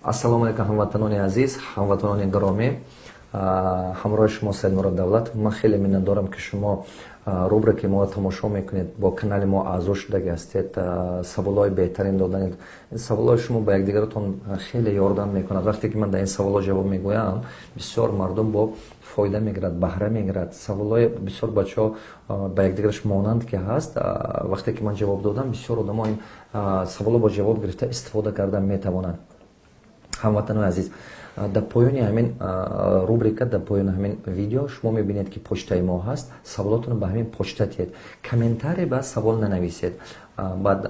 Ассалому алайкум, ҳамватанони азиз, ҳамватанони гиромӣ. Ҳамроҳи шумо Саидмурод Давлат. Ман хеле миннатдорам, ки шумо рубрикаи моро тамошо мекунед, бо канали мо аъзо шудаги ҳастед, саволҳои беҳтарин доданед. Саволҳои шумо ба якдигаратон хеле ёрдам мекунад. Вақте ки ман дар ин саволҳо ҷавоб мегӯям, бисёр мардум бо фоида мегирад, баҳра мегирад. Саволҳои бисёр бачаҳо ба якдигараш монанд ки ҳаст. Вақте ки ман ҷавоб додам, бисёр одамо ин саволҳо бо ҷавоб гирифта истифода карда метавонанд. Ҳамватанони азиз, дар поёни ҳамин рубрика, дар поёни ҳамин видео шумо мебинед, ки почтаи мо ҳаст. Саволотонро ба ҳамин почта тиҳед, комментарий ба савол нанависед. Баъд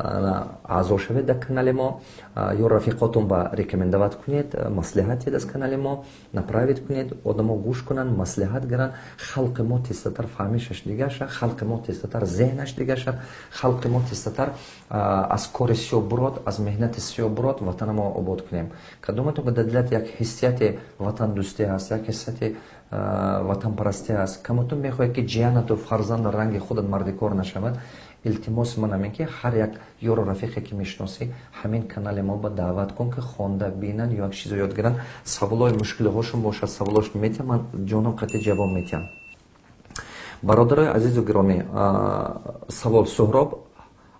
аъзо шавед дар канали мо ё рафиқотон ба рекомендовать кунед, маслиҳат диҳед, аз канали мо направить кунед, одамо гӯш кунанд, маслиҳат гиранд. Халқи мо тезтатар фаҳмишаш дига шад, халқи мо тезтатар зеҳнаш дига шад, халқи мо тезтатар аз кори сиёҳ бурод, аз меҳнати сиёҳ бурод, ватана мо обод кунем. Кадоматон дар дилат як ҳиссияти ватандӯстӣ ҳаст, як ҳиссияти ватанпарастӣ ҳаст, камотун мехоҳед, ки ҷиянату фарзанду ранги худат мардикор нашавад, илтимоси ман ҳамин, ки ҳар як ёру рафиқе ки мешиносӣ, ҳамин канали мо ба даъват кун, ки хонда бинанд ё як чизо ёд гиранд. Саволҳои мушкилиҳошон бошад, саволҳошон метиҳам, ман ҷонам қатъи ҷавоб метиҳам. Бародарои азизу гиромӣ, савол Суҳроб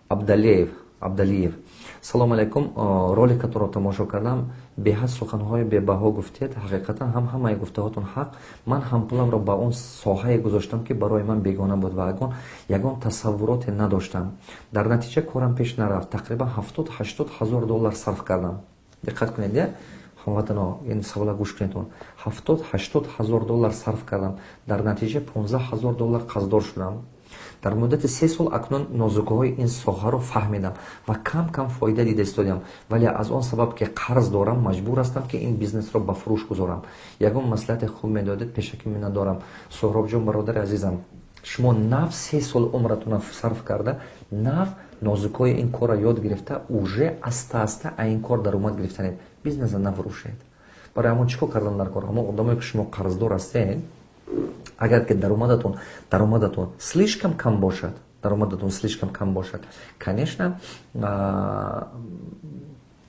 Абдалиев: «Салому алайкум, роликатонро тамошо кардам, беҳад суханҳои бебаҳо гуфтед. Ҳақиқатан ҳам ҳамаи гуфтаҳотон ҳақ. Ман ҳам пуламро ба он соҳае гузоштам, ки барои ман бегона буд ва ягон тасаввуроте надоштам. Дар натиҷа корам пеш нарафт, тақрибан 70-80 ҳазор доллар сарф кардам». Диққат кунед, ҳамватано, ин савола гӯш кунед. 70-80 ҳазор доллар сарф кардам, дар натиҷа 15 ҳазор доллар қарздор шудам дар муддати 3 сол. Акнун нозукиҳои ин соҳаро фаҳмидам ва кам кам фоида дида истодиам, вале аз он сабаб, ки қарз дорам, маҷбур ҳастам, ки ин бизнесро ба фурӯш гузорам. Ягон маслиҳати хуб медодед, пешакӣ миннатдорам». Суҳробҷон, бародари азизам, шумо нав 3 сол умратона сарф карда, нав нозукҳои ин корро ёд гирифта, уже аста аста ин кор даромад гирифтанед. Бизнеса нафурӯшед. Барои ҳамон чӣ кор кардан дар кор? Ҳамон одамое, ки шумо қарздор ҳастед, агар ки даромадатон слишком кам бошад, даромадатон слишком кам бошад, конечно,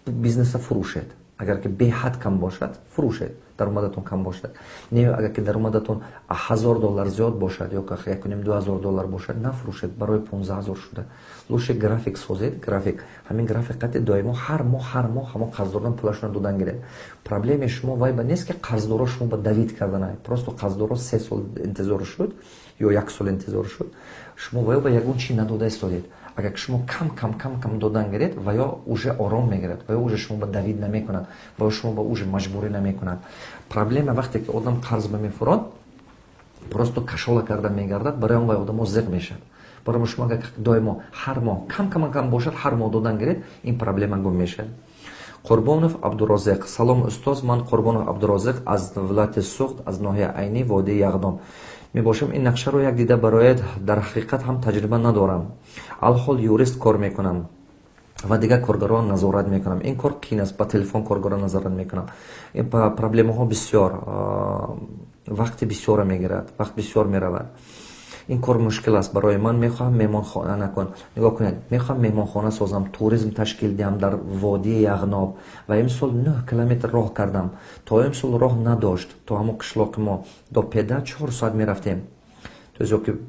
бизнеса фурӯшед. Агар ки беҳад кам бошад, фурӯшед, даромадатон кам бошад. Не, агар ки даромадатон 1000 доллар зиёд бошад ё 1,5-2 ҳазор доллар бошад, нафурӯшед барои 15 ҳазор шуда. Лучше график созед, график, ҳамин график қати доимо ҳар моҳ, ҳар моҳ ҳамон қарздорон пулашонро додан гиред. Проблемаи шумо вай ба нест, ки қарздоро шумо ба давить карданай. Просто қарздоро 3 сол интизор шуд ё як сол интизор шуд, шумо ваё ба ягон чи надода истодед. Агар шумо кам кам, кам кам додан гиред, ва ё уже ором мегирад, ва ё уже шумо ба давить намекунад, ва ё шумо ба уже маҷбурӣ намекунад. Проблема вақте ки одам қарз ба мефурод, просто кашола карда мегардад, барои он вай одамо зиқ мешавад. Барои шумо агар доимо ҳар моҳ кам кам кам бошад, ҳар моҳ додан гиред, ин проблема гум мешавад. Қурбонов Абдурозиқ: «Салом, устоз, ман Қурбонов Абдурозиқ аз вилояти Суғд, аз ноҳияи Айнӣ, водии Яғноб мебошам. Ин нақшаро як дида барояд. Дар ҳақиқат ҳам таҷриба надорам, алҳол юрист кор мекунам ва дигар коргарон назорат мекунам. Ин кор қиин аст, ба телефон коргарон назорат мекунам. Проблемаҳо бисёр, вақти бисёре мегирад, вақт бисёр меравад. Ин кор мушкил аст барои ман. Мехоҳам меҳмонхона накун, нигоҳ кунед, мехоҳам меҳмонхона созам, туризм ташкил диҳам дар водии Яғноб ва имсол 9 километр роҳ кардам. То имсол роҳ надошт, то ҳамон қишлоқи мо до педа 4 соат мерафтем,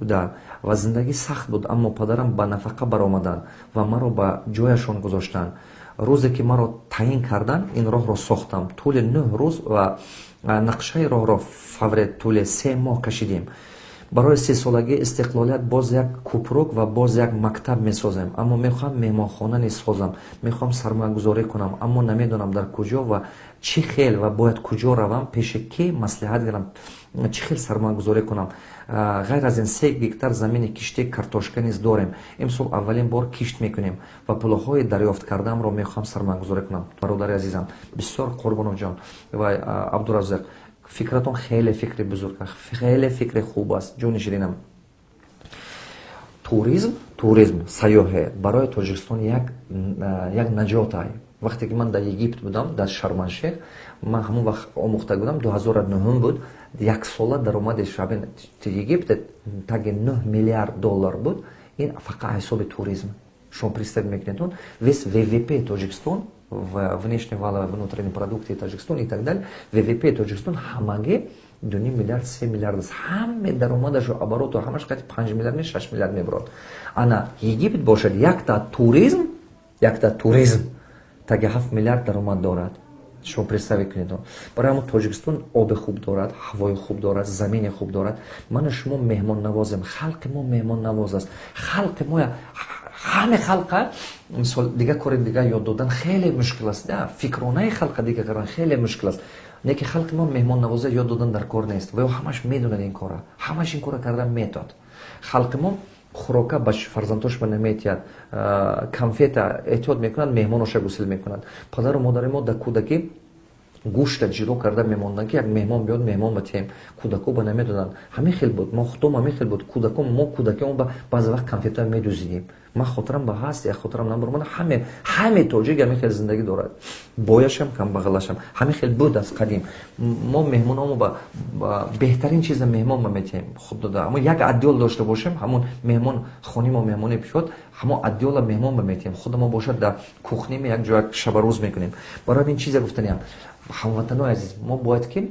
да, ва зиндагӣ сахт буд. Аммо падарам ба нафақа баромаданд ва маро ба ҷояшон гузоштанд. Рӯзе ки маро таъин карданд, ин роҳро сохтам, тӯли 9 рӯз, ва нақшаи роҳро фавред тӯли 3 моҳ кашидем. Барои сесолагии истиқлолият боз як купрук ва боз як мактаб месозем. Аммо мехоҳам меҳмонхона низ созам. Мехоҳам сармоягузорӣ кунам, аммо намедонам дар куҷо ва чӣ хел ва бояд куҷо равам, пеши кӣ маслиҳат гирам, чӣ хел сармоягузорӣ кунам. Ғайр аз ин, 3 гектар замини кишти картошка низ дорем. Имсол аввалин бор кишт мекунем ва пулҳои дарёфт кардаамро мехоҳам сармоягузорӣ кунам». Бародари азизам, бисёр, Қурбоновҷон ва Абдураззоқ, фикратон хеле фикри бузург, хеле фикри хуб аст, ҷони ширинам. Туризм, туризм, сайёҳе барои Тоҷикистон як наҷотай. Вақте ки ман дар Египт будам, дар Шарманшех, ман ҳамон вақт омӯхта будам, 2009 буд, яксола даромади шаби Египт таги 9 миллиард доллар буд. Ин фақат ҳисоби туризм. Шумо представь мекунед, весь ВВП Тоҷикистон Внешний валовый внутренний продукт Тоҷикистон и так далее, ВВП Тоҷикистон ҳамагӣ 2,5 миллиард, 3 миллиард аст. Ҳаме даромадашу обороту ҳамаш қати 5 миллиард, 6 миллиард мебарод. Ана Египет бошад, якта туризм, якта туризм таги 7 миллиард даромад дорад. Шумо представить кунед. Барои ҳамон Тоҷикистон оби хуб дорад, ҳавои хуб дорад, замини хуб дорад. Ману шумо меҳмоннавозем, халқи мо меҳмоннавоз аст. Халқи мо, ҳаме халқа, мисол, дигар кори дигар ёд додан хеле мушкил аст, фикронаи халқа дигар кардан хеле мушкил аст. Не ки халқи мо меҳмоннавоза ёд додан дар кор нест, ва ё ҳамаш медонад ин кора, ҳамаш ин кора кардан метод. Халқи мо хӯрока ба фарзандошба наметиҳад, конфета эҳтиёт мекунад, меҳмоноша гусел мекунад. Падару модари мо дар кӯдакӣ гӯшта ҷиро карда мемонданд, ки як меҳмон биёд, меҳмон ба тиҳем, кӯдако ба намедоданд. Ҳамин хел буд, мо худом ҳамин хел буд. Кӯдако, мо кӯдакимо ба баъзе вақт конфетҳоя медузидем. Ман хотирам ба ҳаст, як хотирам набаромада. Ҳаме тоҷик ҳамин хел зиндагӣ дорад, бояшам, камбағалашам ҳамин хел буд аз қадим. Мо меҳмономо ба беҳтарин чиза меҳмон ба метиҳем, худ дода. Ҳамон як одеял дошта бошем, ҳамон меҳмон хони мо меҳмоне бишод, ҳамон одеяла меҳмон ба метиҳем. Худамо бошад, дар кухниме як ҷо як шабарӯз мекунем. Барои ҳамин чизе гуфтаниям, ҳамватанои азиз, мо бояд ки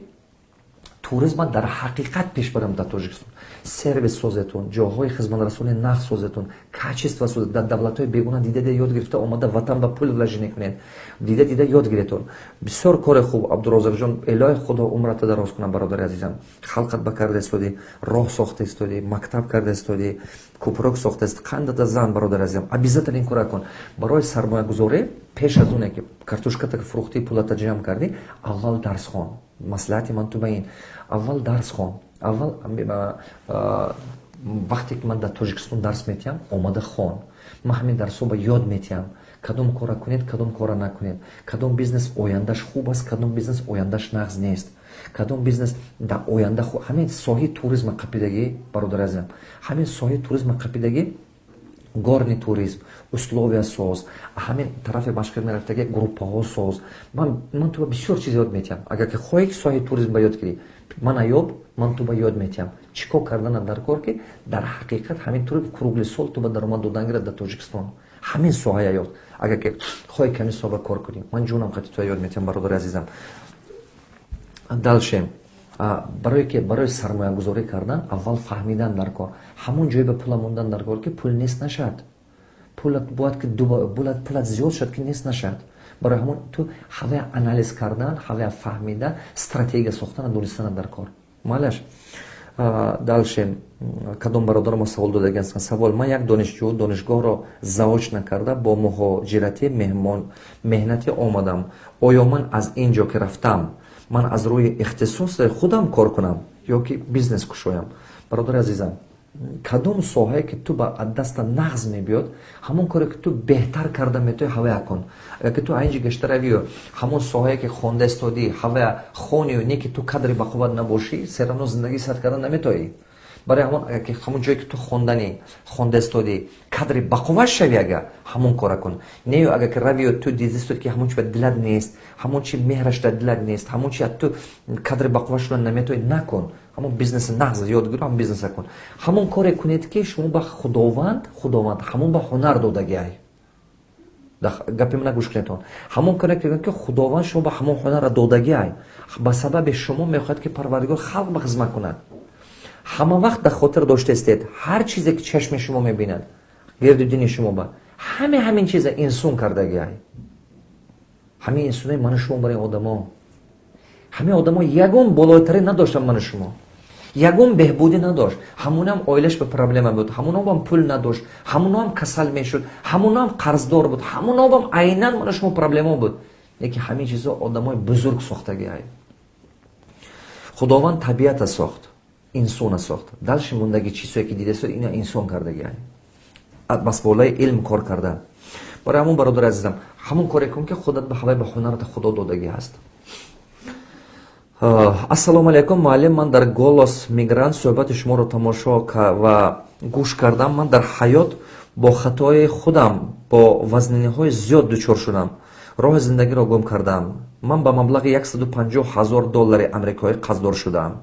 туризма дар ҳақиқат пеш барем дар Тоҷикистон. Сервис созетун, ҷоҳои хизматрасони нағз созетун, качество созет. Дар давлатҳои бегуна дида дида ёд гирифта омада, ватан ба пул вложение кунед, дида дида ёд гиретун. Бисёр кори хуб, Абдурозиқҷон, илоҳи Худо умрата дароз кунад. Бародари азизам, халқат ба карда истодӣ, роҳ сохта истодӣ, мактаб карда истодӣ, кӯпрок сохта ист, қандата зан. Бародари азизам, обязательно ин кора кун. Барои сармоягузорӣ, пеш аз оне ки картошката фурӯхтӣ, пулата ҷамъ кардӣ, аввал дарс хон. Маслиҳати ман ту ба ин: аввал дарс хон. Аввал вақте ки ман дар Тоҷикистон дарс метиҳам, омада хон. Ман ҳамин дарсҳо ба ёд метиҳам: кадом кора кунед, кадом кора накунед, кадом бизнес ояндаш хуб аст, кадом бизнес ояндаш нағз нест, кадом бизнес дар оянда. Ҳамин соҳаи туризма қапидагӣ, бародари азизам, ҳамин соҳаи туризма қапидагӣ, горный туризм, условия соз, ҳамин тарафи Башқир мерафтаги группаҳо соз. Ман ту ба бисёр чиз ёд метиҳам. Агар ки хоҳӣ ки соҳаи туризм ба ёд гирӣ, ман аёб, ман ту ба ёд метиҳам, чӣ кор кардана дар кор, ки дар ҳақиқат ҳамин туризм круглый сол ту ба даромад додан гирад дар Тоҷикистон. Ҳамин соҳая ёд. Агар ки хоҳӣ ки ҳамин соҳа кор кунӣ, ман ҷонам қати ту ёд метиҳам, бародари азизам. Дальше, барое ки барои сармоягузорӣ кардан, аввал фаҳмидан дар кор, ҳамон ҷое ба пула мондан дар кор, ки пул нест нашавад. Пулат бояд ки пулат зиёд шавад, ки нест нашавад. Барои ҳамон ту ҳавая анализ кардан, ҳавая фаҳмидан, стратегия сохтана донистана дар кор. Малаш. Дальше, кадом бародаро мо савол додаган? Савол: ман як донишҷӯ, донишгоҳро заочно карда, бо муҳоҷирати меҳнатӣ омадам. Оё ман аз ин ҷо ки рафтам, ман аз рӯи ихтисоси худам кор кунам ё ки бизнес кушоям? Бародари азизам, кадом соҳае ки ту ба даста нағз мебиёд, ҳамон коре ки ту беҳтар карда метавӣ, ҳавая кун. Агар ки ту айнҷи гашта равию, ҳамон соҳае ки хонда истодӣ, ҳавая хонию, не ки ту кадри бақувват набошӣ, всё равно зиндагӣ сар карда наметавӣ. Барои ҳамон, агар ки ҳамон ҷое ки ту хонданӣ, хонда истодӣ, кадри бақувват шавӣ, ага ҳамон кора кун. Нею агар ки равию, ту дидистод, ки ҳамон чи ба дилат нест, ҳамон чи меҳраш дар дилат нест, ҳамон чи ту кадри бақувват шуда наметавӣ, накун. Ҳамон бизнеси нағз ёд гир, ҳамон бизнеса кун. Ҳамон коре кунед, ки шумо ба Худованд ҳамон ба ҳунар додагиай. Гапи мана гӯш кунедон. Ҳамон коре кунед, ки Худованд шумо ба ҳамон ҳунарра додагиай, ба сабаби шумо мехоҳад, ки Парвардигор халқ ба хизмат кунад. Ҳама вақт дар хотир дошта истед: ҳар чизе ки чашми шумо мебинад, гирду дини шумо ба ҳаме, ҳамин чиза инсон кардагиай. Ҳамин инсонои ману шумо, барои одамо, ҳамин одамо ягон болойтарӣ надоштанд, ману шумо ягон беҳбудӣ надошт. Ҳамонам оилаш ба проблема буд, ҳамоноам пул надошт, ҳамоноам касал мешуд, ҳамоноам қарздор буд, ҳамоноам айнан ману шумо проблема буд. Лекин ҳамин чизо одамои бузург сохтагиай. Худованд табиата сохт, инсона сохт. Дальше мондаги чизое ки дидасо, ина инсон кардагиай, басболаи илм кор карда. Барои ҳамон, бародари азизам, ҳамон коре кун, ки худат ба ҳавай ба ҳунарата Худо додагӣ ҳаст. Ассалому алайкум, муаллим. Ман дар «Голос мигрант» суҳбати шуморо тамошо ва гӯш кардам. Ман дар ҳаёт бо хатои худам бо вазниниҳои зиёд дучор шудам, роҳи зиндагиро гум кардам. Ман ба маблағи 150 000 доллари амрикоӣ қарздор шудаам.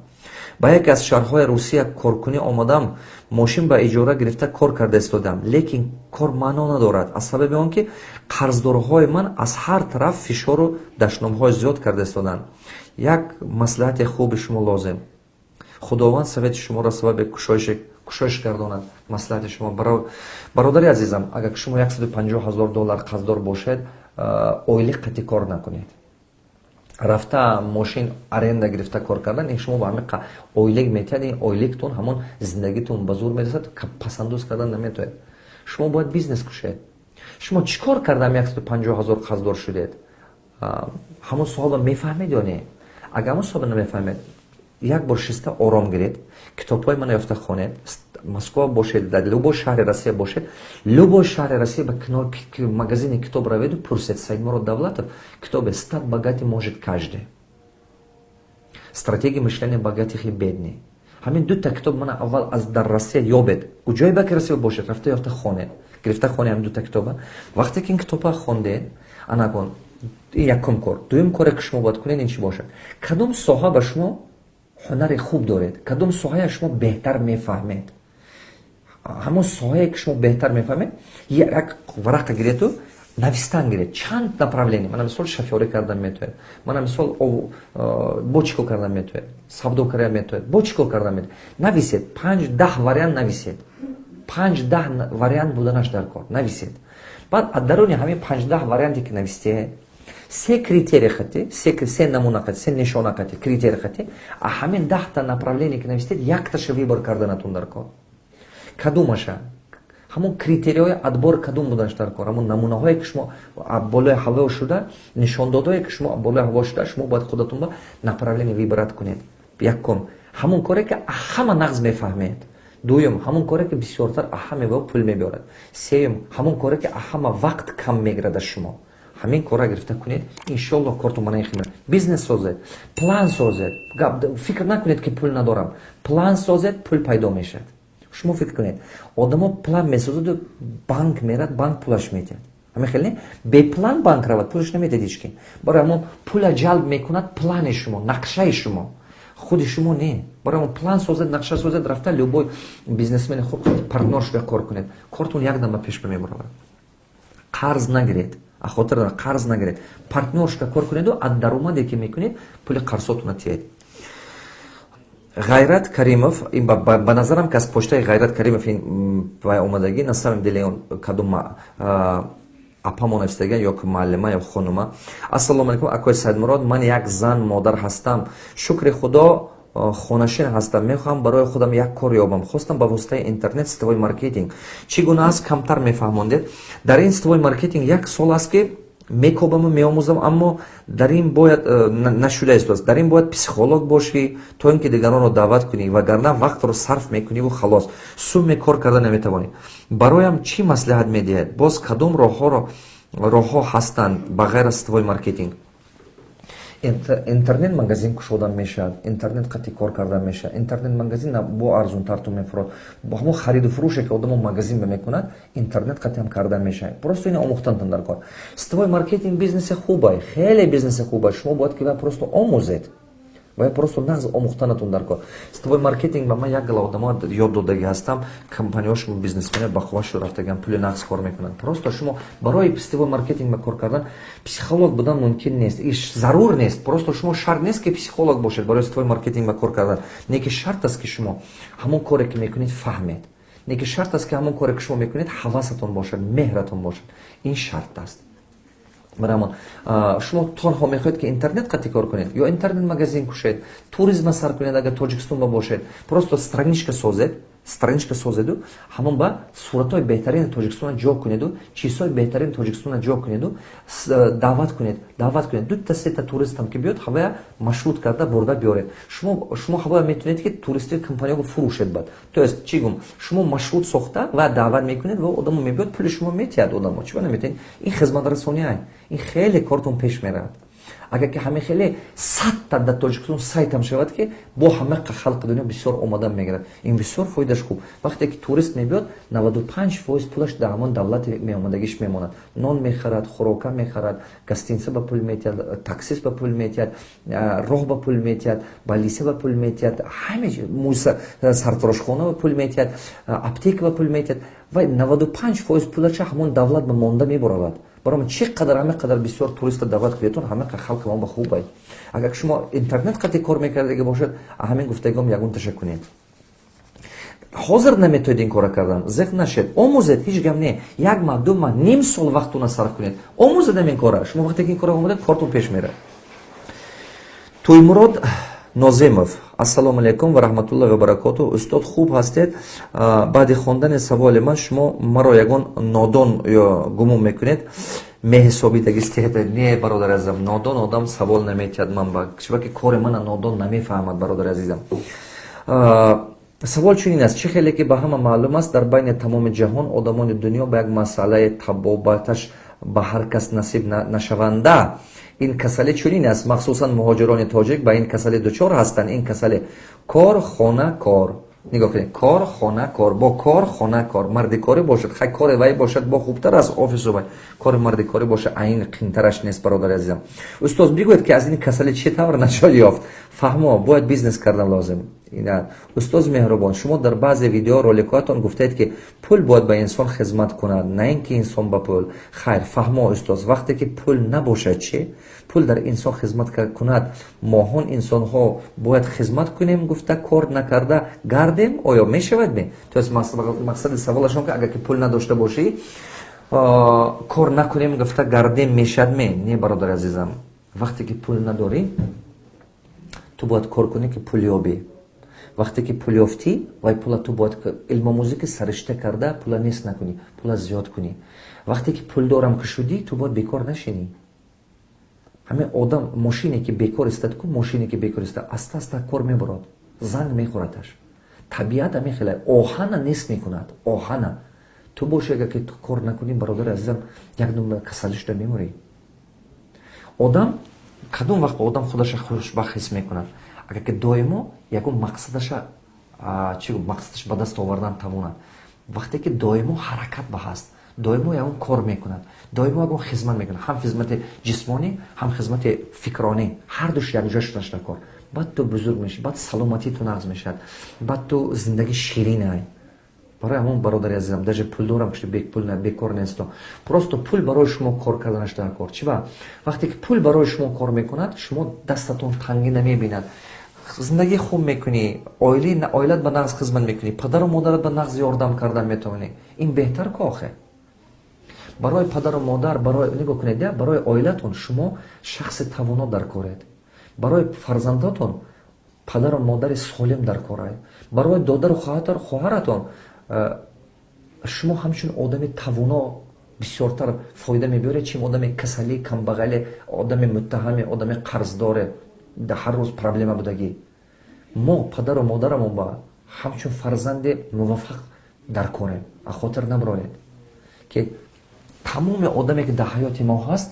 Ба яке аз шаҳрҳои Русия коркунӣ омадам, мошин ба иҷора гирифта кор карда истодам, лекин кор маъно надорад аз сабаби он ки қарздорҳои ман аз ҳар тараф фишору дашномҳои зиёд карда истоданд. Як маслиҳати хуби шумо лозим. Худованд совети шуморо сабаби кушоиш гардонад. Маслиҳати шумо. Бародари азизам, агар шумо 150 ҳазор доллар қарздор бошед, ойлиқ қатъи кор накунед. Рафта мошин аренда гирифта кор кардан, ин шумо ба ҳамин ойлик метиҳад, ин ойликтон ҳамон зиндагитон ба зур мерасад, пасандоз кардан наметавонед. Шумо бояд бизнес кушед. Шумо чӣ кор кардам 150 ҳазор қарздор шудед? Ҳамон суолро мефаҳмед ё не? Агар ҳамон суолро намефаҳмед, як бор шиста ором гиред, китобҳои мана ёфта хонед. Москва бошед, дар любой шаҳри Россия бошед, любой шаҳри Россия ба магазини китоб раведу пурсед: Саидмурод Давлатов китобе «Стать богатым может каждый», «Стратегия мышления богатых и бедных». Ҳамин дута китоб мана аввал аз дар Россия ёбед. Куҷое ба ки Россия бошед, рафта ёфта хонед, гирифта хонед ҳамин дута китоба. Вақте ки ин китоба хондед, анакун ин якум кор. Дуюм коре ки шумо бояд кунед, ин чӣ бошад? Кадом соҳа ба шумо ҳунари хуб доред, кадом соҳая шумо беҳтар мефаҳмед? Ҳамон соҳае ки шумо беҳтар мефаҳмед, як варақа гирету навистан гиред чанд направление. Мана, мисол, шофёрӣ кардан метавонед, мана, мисол, бо чӣ кор кардан метавонед, савдо кардан метавонед, бо чӣ кор кардан метавонед, нависед. 5-10 вариант нависед, 5-10 вариант буданаш дар кор нависед. Баъд аз даруни ҳамин 5-10 варианте ки навистед, се критерий хати, се намуна қати, се нишона қати, критерий хати, а ҳамин 10-та направление ки навистед, якташа выбор карданатон дар кор. Кадумаша? Ҳамон критерийҳои отбор кадом буданаш дар кор? Ҳамон намунаҳое ки шумо болои ҳаво шуда, нишондодҳое ки шумо болои ҳаво шуда, шумо бояд худатон ба направление выбрать кунед. Якум, ҳамон коре ки ҳама нағз мефаҳмед. Дуюм, ҳамон коре ки бисёртар ҳама пул мебиёрад. Сеюм, ҳамон коре ки ҳама вақт кам мегирад аз шумо. Ҳамин корра гирифта кунед, иншоллоҳ, кортон мана хима. Бизнес созед, план созед. Фикр накунед, ки пул надорам. План созед, пул пайдо мешавад. Шумо фикр кунед, одамо план месозаду банк мерад, банк пулаш метиҳад. Ҳамин хел не? Беплан банк равад, пулаш наметиҳад ҳеч ким. Барои ҳамон пула ҷалб мекунад плани шумо, нақшаи шумо, худи шумо не. Барои ҳамон план созед, нақша созед, рафта любой бизнесмени хуб партнёр шуда кор кунед, кортон якдам ба пеш мебаравад. Қарз нагиред, хотир дорад, қарз нагиред. Партнёр шуда кор кунеду аз даромаде ки мекунед, пули қарзотона тиҳед. Ғайрат Каримов, ин ба назарам ки аз почтаи Ғайрат Каримов ин вай омадагӣ. На самом деле кадом апамо навистаган ё муаллима ё хонума. Ассалому алайкум, акои Саидмурод. Ман як зан, модар ҳастам, шукри Худо, хонашин ҳастам. Мехоҳам барои худам як кор ёбам. Хостам ба воситаи интернет сетевой маркетинг чӣ гуна аст, камтар мефаҳмондед. Дар ин сетевой маркетинг як сол аст, ки мекобаму меомӯзам, аммо дар ин бояд нашуда истодааст. Дар ин бояд психолог бошӣ, то ин ки дигаронро даъват кунӣ, вагарна вақтро сарф мекуниву халос, сумме кор карда наметавонӣ. Бароям чӣ маслиҳат медиҳед? Боз кадом роҳҳо ҳастанд ба ғайр аз сетевой маркетинг? Интернет магазин кушодан мешавад, интернет қатъи кор кардан мешавад. Интернет магазин бо арзонтар ту мефурод. Ҳамон хариду фурӯше ки одамо магазин мекунад, интернет қатъиам кардан мешавад. Просто ина омӯхтантон дар кор. Сетевой маркетинг бизнеси хубай, хеле бизнеси хубай. Шумо бояд ки просто омӯзед, бояд просто нағз омӯхтанатон дар кор. Сетевой маркетинг ба ман як гала одамо ёд додагӣ ҳастам, компанияҳошон, бизнесмена бақувват шуда рафтагиан, пули нағз кор мекунанд. Просто шумо барои сетевой маркетинг ба кор кардан психолог будан мумкин нест, зарур нест. Просто шумо шарт нест, ки психолог бошед барои сетевой маркетинг ба кор кардан. Не ки шарт аст, ки шумо ҳамон коре ки мекунед, фаҳмед. Не ки шарт аст, ки ҳамон коре ки шумо мекунед, ҳавасатон бошад, меҳратон бошад. Ин шарт аст. Барамон шумо танҳо мехоҳед, ки интернет қатъи кор кунед ё интернет магазин кушед, туризма сар кунед, агар Тоҷикистон ба бошед, просто страничка созед, страничка созеду ҳамон ба суратҳои беҳтарини Тоҷикистона ҷо кунеду, чизҳои беҳтарини Тоҷикистона ҷо кунеду, даъват кунед, даъват кунед. Дута сета туристам ки биёд, ҳавая маршрут карда бурда биёред. Шумо ҳавая метавонед, ки туристии компанияго фурӯшед. Бад, то есть чӣ гум, шумо маршрут сохта ва даъват мекунед ва одамо мебиёд, пули шумо метиҳад. Одамо чӣ ба наметиҳед? Ин хизматрасония, ин хеле кортон пеш меравад. Агар ки ҳамин хеле 100-та дар Тоҷикистон сайтам шавад, ки бо ҳама халқи дунё бисёр омадан мегирад, ин бисёр фоидаш хуб. Вақте ки турист мебиёд, 95% пулаш дар ҳамон давлати меомадагиш мемонад: нон мехарад, хӯрока мехарад, гостиница ба пул метиҳад, таксист ба пул метиҳад, роҳ ба пул метиҳад, больница ба пул метиҳад, ҳама сартарошхона ба пул метиҳад, аптека ба пул метиҳад. Вай 95% пулача ҳамон давлат ба монда мебаровад. Барои чӣ қадар ҳама қадар бисёр туриста даъват кунедтон, ҳама халқи мо ба хуб ай. Агар шумо интернет қати кор мекардаги бошад, ҳамин гуфтагиҳом ягон таша кунед. Ҳозир наметавонед ин кора кардан, зиқ нашед, омӯзед, ҳеҷ гап не. Як маҳ, 2 маҳ, ним сол вақтона сарф кунед, омӯзед ҳамин кора. Шумо вақте ки ин кора омӯдед, кортон пеш мерад. Тӯймурод Нозимов: ассалому алайкум ва раҳматуллоҳи ва баракоту, устод, хуб ҳастед? Баъди хондани саволи ман шумо маро ягон нодон ё гумон мекунед, меҳисобидагистед? Не, бародари азизам, нодон одам савол наметиҳад. Ман ба чунки кори мана нодон намефаҳмад. Бародари азизам, савол чунин аст: чӣ хеле ки ба ҳама маълум аст, дар байни тамоми ҷаҳон одамони дунё ба як масъалаи табобаташ ба ҳар кас насиб нашаванда. Ин касалӣ чунин аст: махсусан муҳоҷирони тоҷик ба ин касалӣ дучор ҳастанд. Ин касалӣ кор, хона, кор. Нигоҳ кунед: кор, хона, кор, бо кор, хона, кор. Мардикорӣ бошад, хай, кори вай бошад, бо хубтар аст. Офису вай кори мардикорӣ бошад, айн қинтараш нест. Бародари азизам, устоз, бигӯед, ки аз ин касалӣ чӣ тавр наҷот ёфт? Фаҳмо, бояд бизнес кардан лозим. Устоз меҳрубон, шумо дар баъзе видео роликҳоятон гуфтаед, ки пул бояд ба инсон хизмат кунад, на ин ки инсон ба пул. Хайр, фаҳмо, устоз, вақте ки пул набошад чӣ? Пул дар инсон хизмат кунад, моҳон инсонҳо бояд хизмат кунем гуфта, кор накарда гардем, оё мешавад ме? То есть мақсади саволашон, ки агар ки пул надошта бошӣ, кор накунем гуфта гардем, мешавад ме? Не, бародари азизам, вақте ки пул надорӣ, ту бояд кор кунӣ, ки пул ёбӣ. Вақте ки пул ёфтӣ, вай пула ту бояд илмомӯзӣ, ки саришта карда пула нест накунӣ, пула зиёд кунӣ. Вақте ки пулдорам ки шудӣ, ту бояд бекор нашинӣ. Ҳамин одам, мошине ки бекор истад ку, мошине ки бекор истад, аста аста кор мебурад, занг мехӯрадаш. Табиат ҳамин хела оҳана нест мекунад, оҳана. Ту боши, агар ки ту кор накунӣ, бародари азизам, як дум касалӣ шуда мемурӣ. Одам кадом вақт одам худаша хушбахт ҳис мекунад? Агар ки доимо ягон мақсадаша, чи мақсадаш ба даст овардан тавонад, вақте ки доимо ҳаракат ба ҳаст, доимо ягон кор мекунад, доимо ягон хизмат мекунад, ҳам хизмати ҷисмонӣ, ҳам хизмати фикронӣ, ҳардуш якҷоя шуданаш дар кор. Баъд ту бузург мешӣ, баъд саломатии ту нағз мешавад, баъд ту зиндагӣ ширинай. Барои ҳамон, бародари азизам, даже пулдорам ки бепул бекор несто, просто пул барои шумо кор карданаш дар кор. Чи ба вақте ки пул барои шумо кор мекунад, шумо дастатон тангӣ намебинад, зиндагӣ хуб мекунӣ, оилат ба нағз хизмат мекунӣ, падару модарат ба нағз ёрдам кардан метавонӣ. Ин беҳтар ку охе барои падару модар, барои, нигоҳ кунед, барои оилатон шумо шахси тавоно дар коред, барои фарзандотон падару модари солим дар корай, барои додару хоҳаратон шумо ҳамчун одами тавоно бисёртар фоида мебиёред, чем одами касалӣ, камбағале, одами муттаҳаме, одами қарздоре, дар ҳар рӯз проблема будагӣ. Мо падару модарамон ба ҳамчун фарзанди муваффақ дар корем. А хотир набароред, ки тамоми одаме, ки дар ҳаёти мо ҳаст,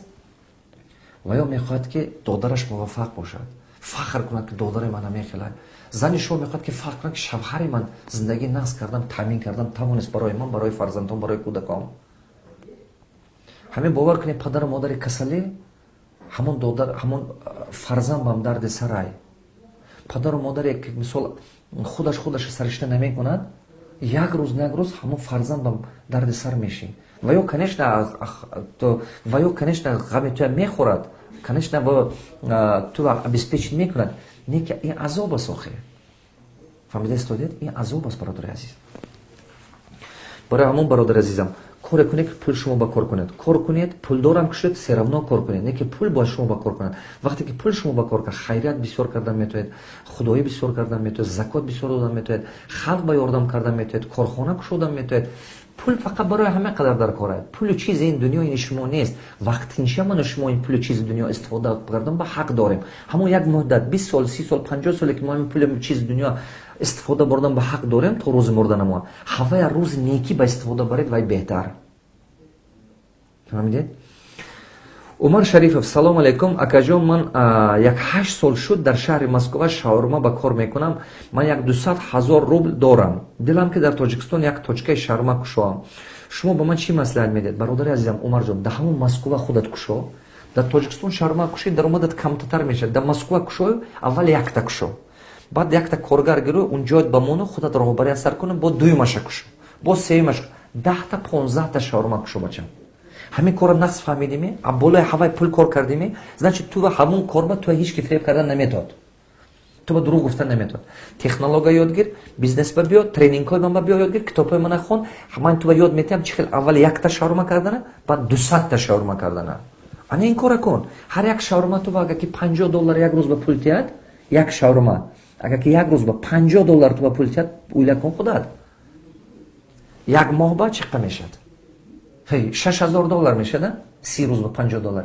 ва ё мехоҳад, ки додараш муваффақ бошад, фахр кунад, ки додари ман ҳамехелад. Зани шумо мехоҳад, ки фахр кунад, ки шавҳари ман зиндагӣ нағз кардам, таъмин кардам, тавонист барои ман, барои фарзандон, барои кӯдакон. Ҳамин бовар кунед, падару модари касалӣ, ҳамон додар, ҳамон фарзанд дарди сарай. Падару модаре ки, мисол, худаш худаша саришта намекунад, як рӯз на як рӯз ҳамон фарзандам дарди сар мешӣ. Ва ё, конечно, ва ё, конечно, ғами туя мехӯрад, конечно, ту обеспечить мекунад, не ки ин азоб аст охир. Фаҳмида истодед? Ин азоб аст, бародари азиз. Барои ҳамон, бародари азизам, коре кунед, ки пул шумо ба кор кунед. Кор кунед, пулдорам ки шуд, всё равно кор кунед, не ки пул бояд шумо ба кор кунад. Вақте ки пул шумо ба кор кард, хайрият бисёр кардан метавонед, худоӣ бисёр кардан метавонед, закот бисёр додан метавонед, халқ ба ёрдам кардан метавонед, корхона кушодан метавонед. Пул фақат барои ҳама қадар дар кор аст. Пулу чизи ин дунё ини шумо нест. Вақтинча ману шумо ин пулу чизи дунё истифода кардан ба ҳақ дорем. Ҳамон як муддат, 20 сол, 30 сол, 50 соле, ки мо ҳамин пулу чизи дунё истифода бурдан ба ҳақ дорем, то рӯзи мурданамо ҳавая рӯзи некӣ ба истифода баред, вай беҳтар. Фаҳмидед? Умар Шарифов: «Салому алайкум, акаҷон. Ман як 8 сол шуд, дар шаҳри Москва шаурма ба кор мекунам. Ман як 200 000 рубл дорам. Дилам ки дар Тоҷикистон як точкаи шаурма кушоам. Шумо ба ман чӣ маслиҳат медиҳед?» Бародари азизам Умарҷон, дар ҳамон Москва худат кушо. Дар Тоҷикистон шаурма кушӣ, даромадат камтатар мешавад. Дар Москва кушою, аввал якта кушо, баъд якта коргар гиру, он ҷоят ба мону, худат роҳбария сар куна, бо дуюмаша кушо, бо сеюмаша, 10-та, 15-та шаурма кушо. Бачам, ҳамин корро нағз фаҳмидиме, а болои ҳавай пул кор кардиме, значит, ту ҳамон корба ту ҳеҷ ки фиреб кардан наметавад, ту ба дурӯғ гуфтан наметавад. Технология ёд гир, бизнес ба биё, тренингҳои ман ба биё, ёд гир, китобҳои мана хон. Ман ту ба ёд метиҳам, чӣ хел аввал якта шаурма кардана, баъд 200-та шаурма кардана. Ана ин кора кун. Ҳар як шаурма ту агар ки 50 доллар як рӯз ба пул тиҳад, як шаурма агар ки як рӯз ба 50 доллар ту ба пул тиҳад, уйла кун худат, як моҳ ба чӣ қа мешавад? 6000 доллар мешада. 30 рӯз ба 50 доллар,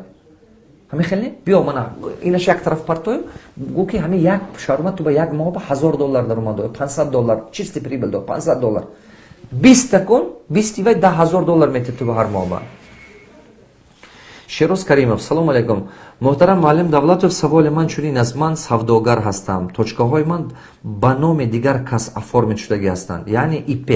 ҳамин хел не? Биё, мана инаш як тараф партою, гӯ ки ҳамин як шаурма ту ба як моҳ ба 1000 доллар даромад дод, 500 доллар чистый прибыль дод, 500 доллар. 20-та кун, 20-ти вай 10 000 доллар метиҳад ту ба ҳар моҳ ба. Шероз Каримов: «Салому алайкум, муҳтарам муаллим Давлатов. Саволи ман чунин аст: ман савдогар ҳастам. Точкаҳои ман ба номи дигар кас оформить шудагӣ ҳастанд, яъне ИП,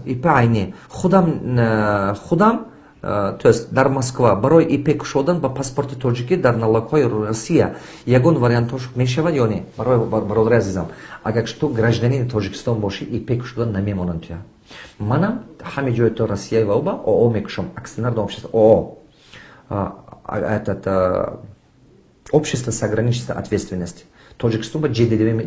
ИП айни худам, то есть дар Москва. Барои ИП кушодан ба паспорти тоҷикӣ дар налогҳои Россия ягон вариантҳо мешавад ё не?» Бародари азизам, агар ту гражданини Тоҷикистон бошӣ, ИП кушодан намемонанд туя. Манам ҳаме ҷои то Россия ва оба ОО мекушам, акционерное общество, ОО, этот, общество с ограниченной ответственностью. Тоҷикистон ба ЖДМ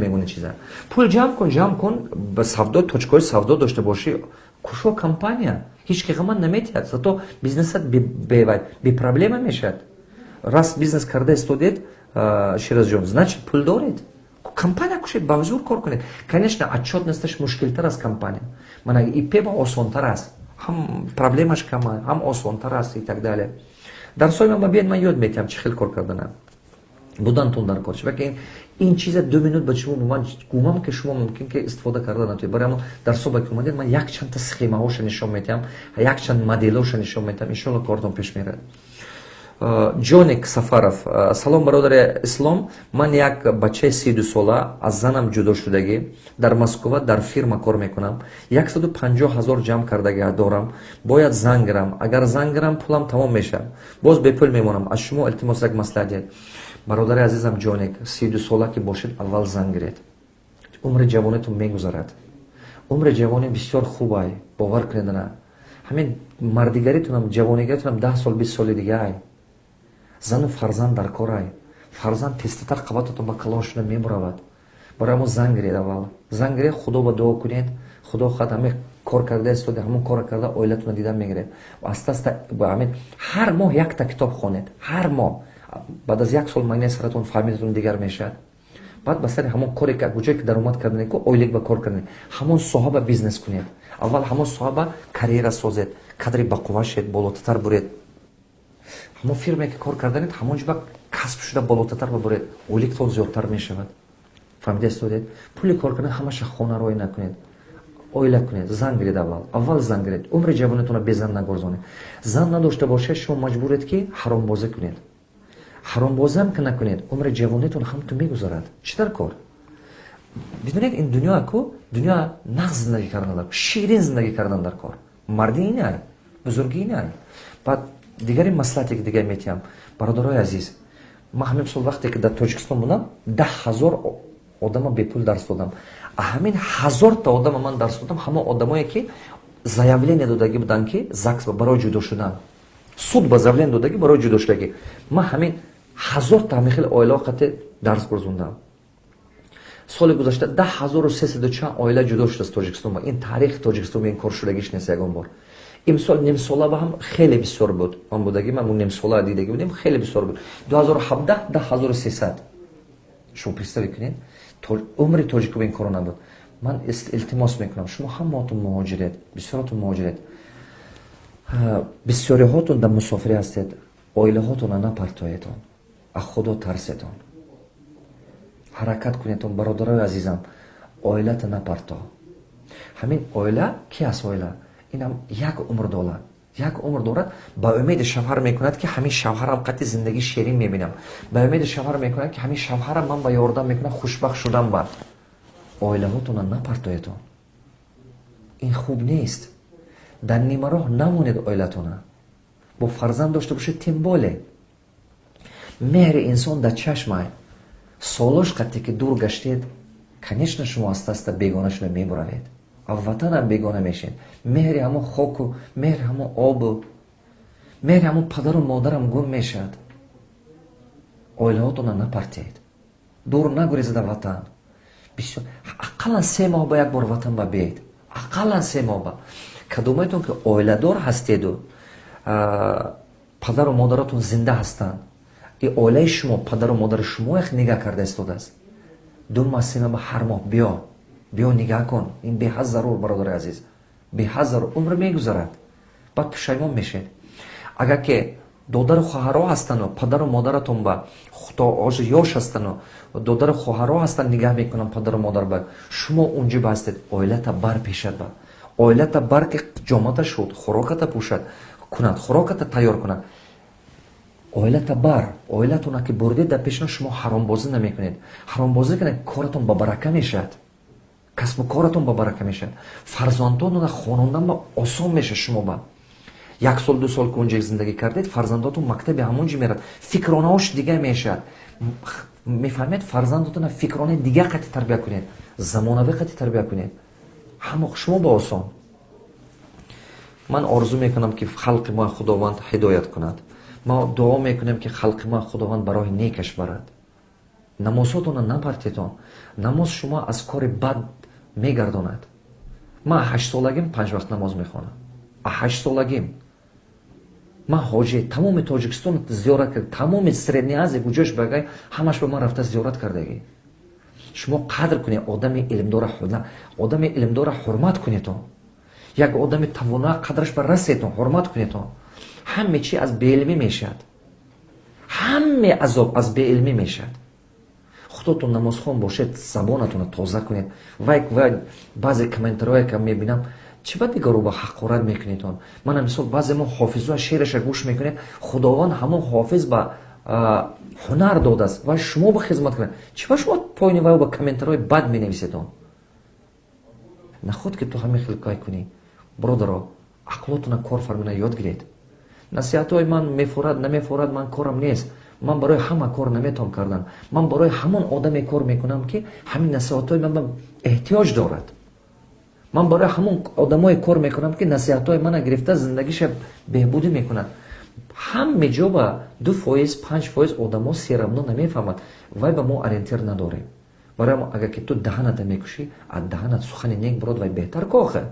мегӯна чиза. Пул ҷамъ кун, ҷамъ кун, ба савдо, точкаҳои савдо дошта бошӣ, кушо компания, ҳеҷ ки ғаман наметиҳад, зато бизнесат бепроблема мешавад. Раз бизнес карда истодед, Ширазҷон, значит, пул доред, компания кушед, ба зур кор кунед. Конечно, отчетносташ мушкилтар аст компания. Мана ИП ба осонтар аст, ҳам проблемаш кама, ҳам осонтар аст и так далее. Дарсҳои ман ба биед, ман ёд метиҳам, чӣ хел кор карданам. Будантон дар кор, чунки ин чиза 2 минут ба шумо ман гумам, ки шумо мумкин ки истифода карда натавед. Барои ҳамо дарсҳо ба ки омадед, ман якчандта схемаҳоша нишон метиҳам, якчанд моделҳоша нишон метиҳам. Иншоалло, кортон пеш мерад. Ҷоник Сафаров: «Салом, бародари ислом. Ман як бачаи 32 сола, аз занам ҷудо шудагӣ, дар Москва дар фирма кор мекунам. 150 000 ҷамъ кардагӣ дорам. Бояд зан гирам. Агар зан гирам, пулам тамом мешавад, боз бепул мемонам. Аз шумо илтимос, як маслиҳат диҳед». Бародари азизам Ҷоник, 32 сола ки бошед, аввал зан гиред. Умри ҷавонитон мегузарад. Умри ҷавонӣ бисёр хубай, бовар кунед. На, ҳамин мардигаритонам, ҷавонигаритонам 10 сол, 20 соли дига ай. Зану фарзанд дар корай. Фарзанд тезтатар қабататон ба калон шуда мебуравад. Барои ҳамо зан гиред, аввал зан гиред, Худо ба дуо кунед. Худо хоҳад, ҳамин кор карда истода, ҳамон кора карда, оилатонро дидан мегиред. Аста аста ҳамин ҳар моҳ якта китоб хонед, ҳар моҳ. Баъд аз як сол майнаи саратон, фаҳмидатон дигар мешавад. Баъд ба сари ҳамон коре ки куҷое ки даромад карданед ку, ойлик ба кор карданед, ҳамон соҳа ба бизнес кунед. Аввал ҳамон соҳа ба карьера созед, кадри бақувва шед, болотатар буред. Ҳамон фирме ки кор карданед, ҳамон ҷо ба касб шуда, болотатар бабуред, ойликтон зиёдтар мешавад. Фаҳмида истодед? Пули кор кардан ҳамаша хонароӣ накунед, оила кунед, зан гиред аввал. Аввал зан гиред, умри ҷавонатонро безан нагурзонед. Зан надошта бошед, шумо маҷбуред, ки ҳаромбозӣ кунед. Ҳаромбозиам ки накунед, умри ҷавонитон ҳамту мегузарад. Чӣ дар кор? Бидонед, ин дунё ку, дунё нағз зиндагӣ кардан дар, ширин зиндагӣ кардан дар кор. Мардӣ инай, бузургӣ инай. Баъд дигари маслиҳате ки дигар метиҳам, бародарои азиз, ман ҳамин сол, вақте ки дар Тоҷикистон будам, 10 000 одама бепул дарс додам. А ҳамин ҳазорта одама ман дарс додам, ҳамон одамое ки заявление додагӣ буданд, ки ЗАГС барои ҷудо шудан, суд ба заявление додагӣ барои ҷудо шудагӣ. Ман ҳамин ҳазорта ҳамин хел оилаҳо қате дарс гузондам. Соли гузашта 10 300 чанд оила ҷудо шудааст Тоҷикистон. Ин таърихи Тоҷикистон ин кор шудагиш нест ягон бор. Имсол нимсола ба ҳам хеле бисёр буд. Ман будагӣ, ман нимсола дидагӣ будем, хеле бисёр буд. 2017 10 300. Шумо представить кунед, умри тоҷико ин коро набуд. Ман илтимос мекунам, шумо ҳамаотон муҳоҷиред, бисёротон муҳоҷиред, бисёриҳотон дар мусофирӣ ҳастед. Оилаҳотонро напартоедон, аз Худо тарсетон, ҳаракат кунедон. Бародарои азизам, оилата напарто. Ҳамин оила ки аст, оила инам як умр дола. Як умр дорад, ба умеди шавҳар мекунад, ки ҳамин шавҳарам қати зиндагии шерин мебинам, ба умеди шавҳар мекунад, ки ҳамин шавҳарам ман ба ёрдам мекунад хушбахт шудан. Ба оилаҳотона напартоетон, ин хуб нест. Дар нимароҳ намонед оилатона. Бо фарзанд дошта бошед, тем более. Меҳри инсон дар чашмай. Солош қате ки дур гаштед, конечно, шумо аста аста бегона шуда мебуравед, ватанам бегона мешед. Меҳри ҳамон хоку, меҳри ҳамон обу, меҳри ҳамон падару модарам гум мешавад. Оилаҳотона напартед, дур нагурезед аз ватан. Бисёр, ақаллан 3 моҳ ба як бор ватан ба биед, ақаллан 3 моҳ ба. Кадомаетон ки оиладор ҳастеду падару модаратон зинда ҳастанд, и оилаи шумо падару модари шумо як нигаҳ карда истодааст, 2 моҳ, 3 моҳ ба ҳар моҳ биё, биё, нигаҳ кун. Ин беҳад зарур, бародари азиз, беҳад зарур. Умр мегузарад, баъд пушаймон мешед. Агар ки додару хоҳаро ҳастану падару модаратон ба то ёш ҳастану додару хоҳаро ҳастанд, нигаҳ мекунанд падару модар ба, шумо унҷи ба ҳастед, оилата бар пешад, ба оилата бар, ки ҷомата шуд, хӯроката пӯшад кунад, хӯроката тайёр кунад, оилата бар. Оилатона ки бурдед, дар пешина шумо ҳаромбозӣ намекунед. Ҳаромбозӣ кунед, коратон ба барака мешавад, касбу коратон ба барака мешавад, фарзандотона хонондан ба осон мешавад. Шумо ба як сол, 2 сол ки унҷа зиндагӣ кардед, фарзандотон мактаби ҳамонҷи мерад, фикронаош дига мешавад, мефаҳмед? Фарзандотона фикронаи дига қати тарбия кунед, замонавӣ қати тарбия кунед, ҳамо шумо ба осон. Ман орзу мекунам, ки халқи мо Худованд ҳидоят кунад. Ма дуо мекунем, ки халқи мо Худованд ба роҳи некаш барад. Намозҳотона напартетон. Намоз шумо аз кори бад мегардонад. Ман 8 солагим панҷ вақт намоз мехонам, 8 солагим. Ман ҳоҷи тамоми Тоҷикистон зиёрат кард, тамоми Средняя Азия, куҷош багай, ҳамаш ба ман рафта зиёрат кардагӣ. Шумо қадр кунед одами илмдора, одами илмдора ҳурмат кунедон, як одами тавоноа қадраш ба расетон, ҳурмат кунедон. Ҳаме чи аз беилмӣ мешавад, ҳаме азоб аз беилмӣ мешавад. Худотон намозхон бошед, забонатонро тоза кунед. Вай вай, баъзе комментариҳое ка мебинам, чӣ ба дигару ба ҳақорат мекунедон? Мана мисол, баъзе мо ҳофизоа шеъраша гӯш мекунед, Худованд ҳамон ҳофиз ба ҳунар додааст ва шумо ба хизмат кунед. Чӣ ба шумо поини вай ба комментариҳои бад менависедон? Наход ки ту ҳамин хел кай кунӣ? Бародаро, ақлотона кор фармина, ёд гиред. Насиҳатҳои ман мефорад, намефорад, ман корам нест. Ман барои ҳама кор наметавон кардан. Ман барои ҳамон одаме кор мекунам, ки ҳамин насиҳатҳои ман ба эҳтиёҷ дорад. Ман барои ҳамон одамое кор мекунам, ки насиҳатҳои мана гирифта, зиндагиша беҳбудӣ мекунад. Ҳаме ҷо ба 2%, 5% одамо всё равно намефаҳмад, вай ба мо ориентир надорем. Барои агар ки ту даҳаната мекушӣ, аз даҳанат сухани нек бурод, вай беҳтар ко. Охе,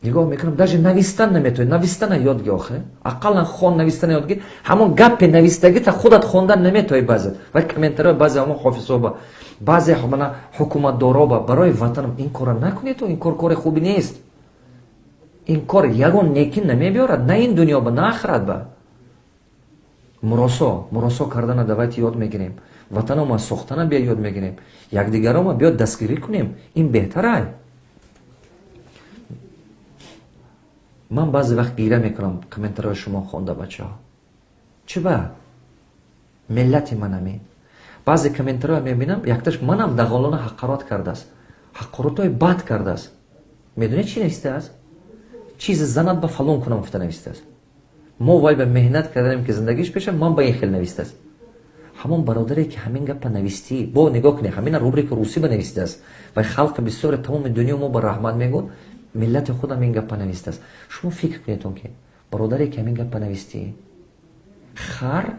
нигоҳ мекунам, даже навистан наметавонӣ. Навистана ёд ги, охе, ақаллан хон, навистана ёд ги. Ҳамон гапи навистагита худат хондан наметавонӣ. Баъзе вай комментариҳо, баъзе ҳамон ҳофизоба, баъзе мана ҳукуматдороба, барои ватанам ин кора накунед. Ин кор кори хуби нест, ин кор ягон некӣ намебиёрад, на ин дунё ба, на ахират ба. Муросо, муросо кардана давайте ёд мегирем, ватанома сохтана бия ёд мегирем, якдигарома биё дастгирӣ кунем, ин беҳтарай. Ман баъзе вақт гира мекунам комментариҳои шумо хонда, бачаҳо. Чӣ ба миллати ман амин? Баъзе комментариҳо мебинам, якташ манам дағолона ҳақорат кардааст, ҳақоратҳои бад кардааст. Медонед, чӣ навистааст? Чизи занат ба фалон кунам гуфта навистааст. Мо вай ба меҳнат карданем, ки зиндагиш пеша ман ба ин хел навистааст. Ҳамон бародаре ки ҳамин гапа навистӣ, бо нигоҳ кунед, ҳамина рубрика русӣ ба навистааст. Вай халқи бисёре тамоми дунё мо ба раҳмат мегӯд, миллати худам ин гапа навистааст. Шумо фикр кунедон, ки бародаре ки ҳамин гапа навистӣ, хар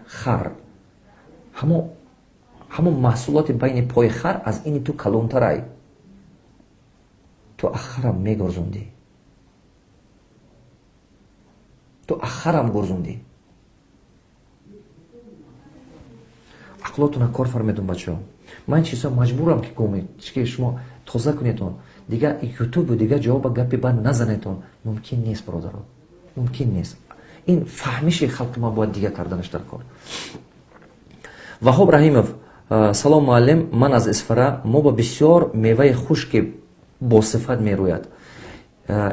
ҳамон маҳсулоти байни пои хар аз ини ту калонтарай. Ту ахарам мегурзондӣ, ту ахарам гурзондӣ. Ақлотона кор фармедон, бачаҳо. Ман чизҳо маҷбурам, ки гумед, ки шумо тоза кунедон. Дигар ютубу дигар ҷавоба гапи бад назанедон. Мумкин нест, бародаро, мумкин нест. Ин фаҳмиши халқи ма бояд дигар карданаш дар кор. Ваҳоб Раҳимов: салом, муаллим, ман аз Исфара. Мо ба бисёр меваи хушки босифат мерӯяд.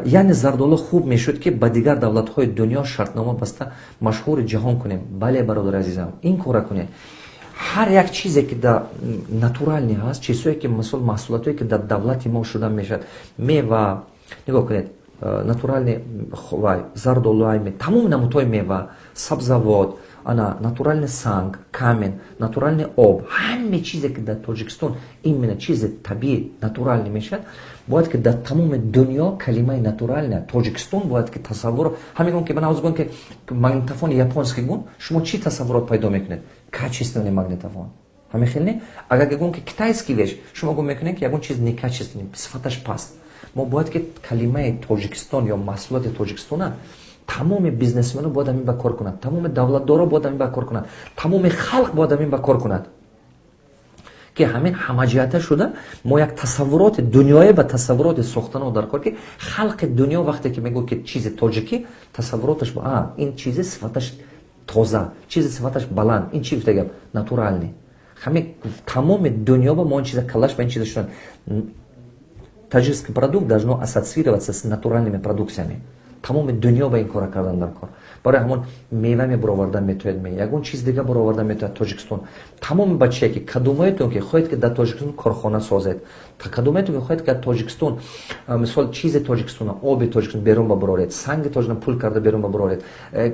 Яъне зардолу хуб мешуд, ки ба дигар давлатҳои дунё шартнома баста, машҳури ҷаҳон кунем. Бале, бародари азизам, ин кора кунед. Ҳар як чизе, ки дар натуральный ҳаст, чизҳое ки, мисол, маҳсулотое, ки дар давлати мо шуда мешавад, мева, нигоҳ кунед, натуральный вай зардолу, тамоми намудҳои мева, сабзавот, ана натуральный санг, камень, натуральный об, ҳаме чизе, ки дар Тоҷикистон именно чизи табиӣ, натуральный мешавад, бояд ки дар тамоми дунё калимаи натуральная Тоҷикистон бояд ки тасаввур ҳамин ки ман гӯям, ки магнитофони японский гун, шумо чӣ тасаввурот пайдо мекунед? Качественный магнитофон. Ҳамин хел не? Агар гӯм, ки китайский вещь, шумо гум мекунед, ки ягон чиз некачественный, сифаташ паст. Мо бояд ки калимаи Тоҷикистон ё маҳсулоти Тоҷикистона тамоми бизнесмено бояд ҳамин ба кор кунад, тамоми давлатдоро бояд ҳамин ба кор кунад, тамоми халқ бояд ҳамин ба кор кунад, ки ҳамин ҳамаҷиҳата шуда, мо як тасаввуроти дунёе ба тасаввуроти сохтано дар кор, ки халқи дунё вақте ки мегӯ, ки чизи тоҷикӣ, тасаввуроташ а ин чизи сифаташ тоза, чизи сифаташ баланд, ин чи гуфта гап, натуральный. Ҳамин тамоми дунё ба мо ин чиза калаш ба ин чиза шудан. Таджикский продукт должно ассоциироваться с натуральными продукциями. Тамоми дунё ба ин кора кардан дар кор. Барои ҳамон мева мебуровардан метавонед, ме ягон чиз дига буровардан метавонад Тоҷикистон. Тамоми бачае, ки кадомаетон ки хоҳед, ки дар Тоҷикистон корхона созед, кадомаетон ки хоҳед, ки дар Тоҷикистон, мисол, чизи Тоҷикистона, оби Тоҷикистон берун бабуроред, санги Тоҷикистон пул карда берун бабуроред,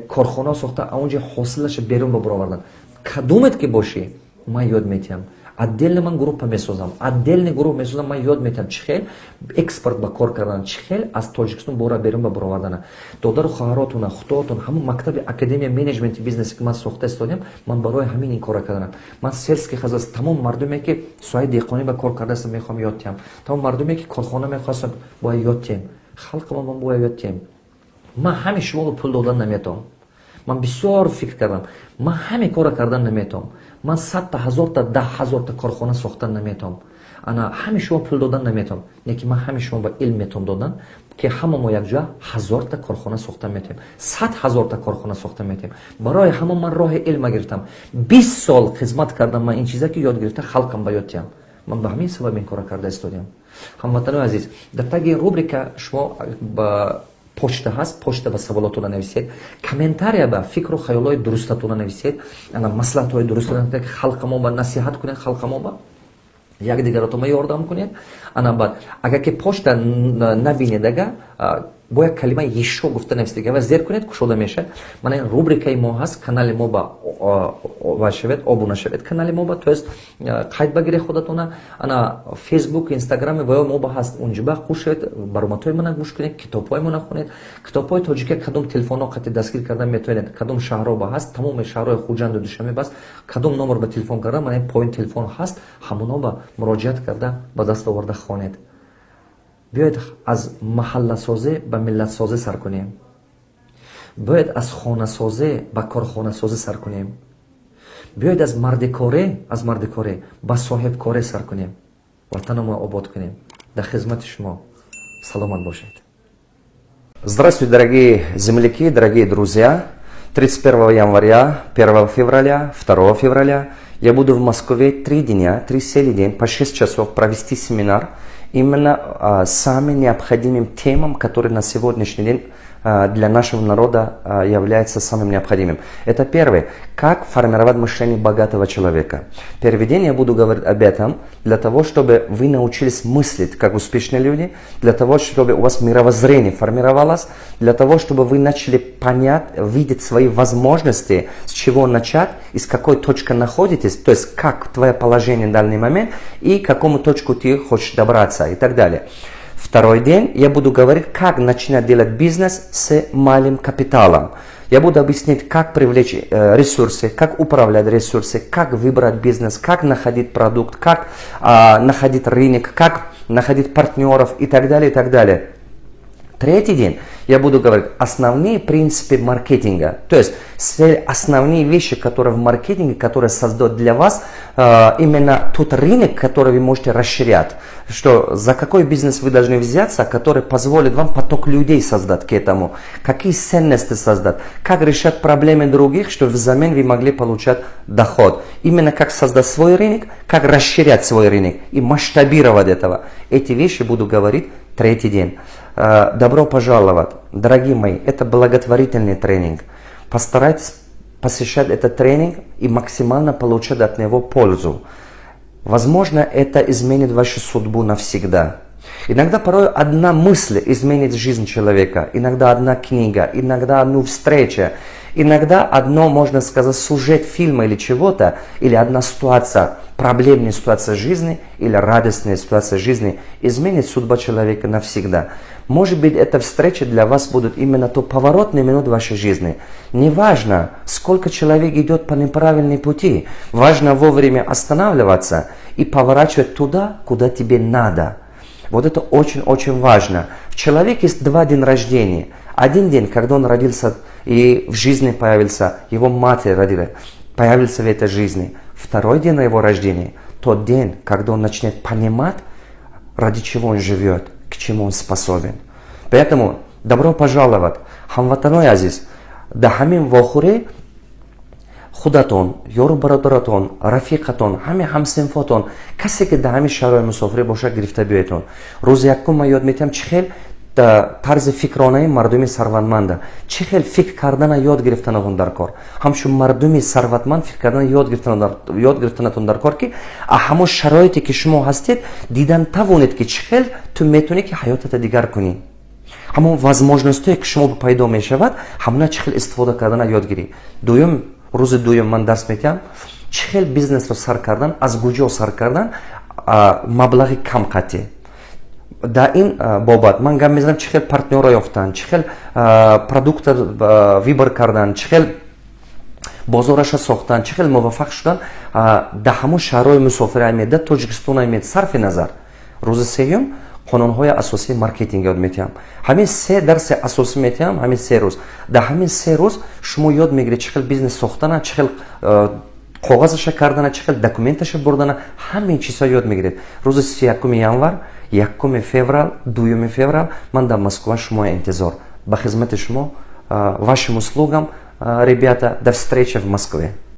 корхона сохта, онҷа ҳосилаша берун бабуровардан, кадомет ки бошӣ, ман ёд метиҳам. Отдельно ман группа месозам, отдельный гурӯҳ месозам, ман ёд метиҳам, чӣ хел экспорт ба кор кардан, чӣ хел аз Тоҷикистон бора берун ба баровардана. Додару хоҳаротуна, худотон, ҳамон мактаби академия менеҷменти бизнесе, ки ман сохта истодем, ман барои ҳамин ин кора карданам. Ман сельский хозяйство, тамом мардуме, ки соҳаи деҳқонӣ ба кор кардаастам, мехоҳам ёд диҳам. Тамом мардуме, ки корхона мехоҳастам, бояд ёд диҳем. Халқама ман бояд ёд диҳем. Ман ҳами шуморо пул додан наметавонам. Ман бисёр фикр кардам, ман ҳаме кора кардан наметавонам. Ман 100-та, 1000-та, 10 000-та корхона сохтан наметавонам, ана ҳами шумо пул додан наметавонам. Лекин ман ҳами шумо ба илм метавонам додан, ки ҳама мо якҷоя 1000-та корхона сохта метавонем, 100 000-та корхона сохта метавонем. Барои ҳама ман роҳи илма гирифтам, 20 сол хизмат кардам. Ман ин чиза ки ёд гирифта, халқам ба ёд диҳам. Ман ба ҳамин сабаб ин кора карда истодиам. Ҳамватанои азиз, дар таги рубрика шумо ба почта ҳаст, почта ба саволотона нависед, комментария ба фикру хаёлҳои дурустатона нависед, ана маслиҳатҳои дурустатона, халқамо ба насиҳат кунед, халқамо ба якдигаратон ёрдам кунед. Ана баъд, агар ки почта набинед, ага бо як калима «ещё» гуфта нависед ва зер кунед, кушода мешавад. Мана ин рубрикаи мо ҳаст, канали мо ба ва шавед, обуна шавед канали мо ба, то есть қайд багиред худатона. Ана Фейсбук, Инстаграми ва мо ба ҳаст, унҷиба хушед, баромадҳои мана гӯш кунед, китобҳои мана хонед. Китобҳои тоҷика кадом телефонҳо қати дастгир кардан метавонед, кадом шаҳрҳо ба ҳаст, тамоми шаҳрҳои Хуҷанду Душанбе бас, кадом номер ба телефон карда, мана ин поин телефон ҳаст, ҳамоно ба муроҷиат карда, ба даст оварда хонед. Биёед, аз маҳалласозӣ ба миллатсозӣ сар кунем. Биёед, аз хонасозӣ ба корхонасозӣ сар кунем. Биёед, аз мардикорӣ ба соҳибкорӣ сар кунем, ватанамо обод кунем. Дар хизмати шумо, саломат бошед. Здравствуйте, дорогие земляки, дорогие друзья. 31 января, 1 февраля, 2 февраля я буду в Москве 3 дня, 3 целый день, по 6 часов провести семинар именно самым необходимым темам, которые на сегодняшний день для нашего народа является самым необходимым. Это первое. Как формировать мышление богатого человека. Первый день я буду говорить об этом для того, чтобы вы научились мыслить как успешные люди, для того, чтобы у вас мировоззрение формировалось, для того, чтобы вы начали понять, видеть свои возможности, с чего начать и с какой точки находитесь, то есть как твое положение в данный момент и к какому точку ты хочешь добраться и так далее. Второй день я буду говорить, как начинать делать бизнес с малым капиталом. Я буду объяснить, как привлечь ресурсы, как управлять ресурсы, как выбрать бизнес, как находить продукт, как находить рынок, как находить партнеров и так далее, и так далее. Третий день я буду говорить основные принципы маркетинга, то есть основные вещи, которые в маркетинге, которые создают для вас именно тот рынок, который вы можете расширять. Что за какой бизнес вы должны взяться, который позволит вам поток людей создать к этому, какие ценности создать, как решать проблемы других, чтобы взамен вы могли получать доход. Именно как создать свой рынок, как расширять свой рынок и масштабировать этого. Эти вещи буду говорить Третий день. Добро пожаловать, дорогие мои, это благотворительный тренинг. Постарайтесь посещать этот тренинг и максимально получать от него пользу. Возможно, это изменит вашу судьбу навсегда. Иногда порой одна мысль изменит жизнь человека, иногда одна книга, иногда одну встреча, иногда одно, можно сказать, сюжет фильма или чего-то, или одна ситуация, проблемная ситуация жизни или радостная ситуация жизни изменит судьбу человека навсегда. Может быть, эта встреча для вас будет именно то поворотный минут в вашей жизни. Неважно, сколько человек идет по неправильной пути, важно вовремя останавливаться и поворачивать туда, куда тебе надо. Вот это очень-очень важно. В человеке есть два дня рождения. Один день, когда он родился и в жизни появился, его мать родила, появился в этой жизни. Второй день его рождения, тот день, когда он начнет понимать, ради чего он живет, к чему он способен. Поэтому добро пожаловать. Ҳамватанои азиз, да ҳамин вохӯрӣ худатон, ёру бародаратон, рафиқатон, ҳами ҳамсинфотон, касе ки дар ҳамин шаҳрҳои мусофирӣ бошад, гирифта биёедтон. Рӯзи якум ман ёд метиҳам, чӣ хел тарзи фикронаи мардуми сарватманда, чӣ хел фикр кардана ёд гирифтанатон дар кор, ҳамчун мардуми сарватманд фикр кардана ёд гирифтанатон дар кор, ки ҳамон шароите, ки шумо ҳастед, дидан тавонед, ки чӣ хел ту метавонӣ, ки ҳаётата дигар кунӣ, ҳамон возможность ое, ки шумо пайдо мешавад, ҳамона чӣ хел истифода кардана ёд гирӣ. Дуюм, рӯзи дуюм ман дарс метиҳам, чӣ хел бизнесро сар кардан, аз куҷо сар кардан, маблағи кам қатъӣ. Дар ин бобат ман гап мезанам, чӣ хел партнёро ёфтан, чӣ хел продукта выбор кардан, чӣ хел бозораша сохтан, чӣ хел муваффақ шудан дар ҳамон шаҳрҳои мусофири аймед, дар Тоҷикистон аймед, сарфи назар. Рӯзи сеюм қонунҳои асосии маркетинг ёд метиҳам. Ҳамин се дарси асосӣ метиҳам ҳамин 3 рӯз. Дар ҳамин 3 рӯз шумо ёд мегиред, чӣ хел бизнес сохтана, чӣ хел коғазаша кардана, чӣ хел документаша бурдана, ҳамин чизҳо ёд мегиред. Рӯзи 31-уми январ, 1-уми феврал, 2-юми феврал ман дар Москва шумо интизор, ба хизмати шумо, вашим услугам, ребята. До встречи в Москве.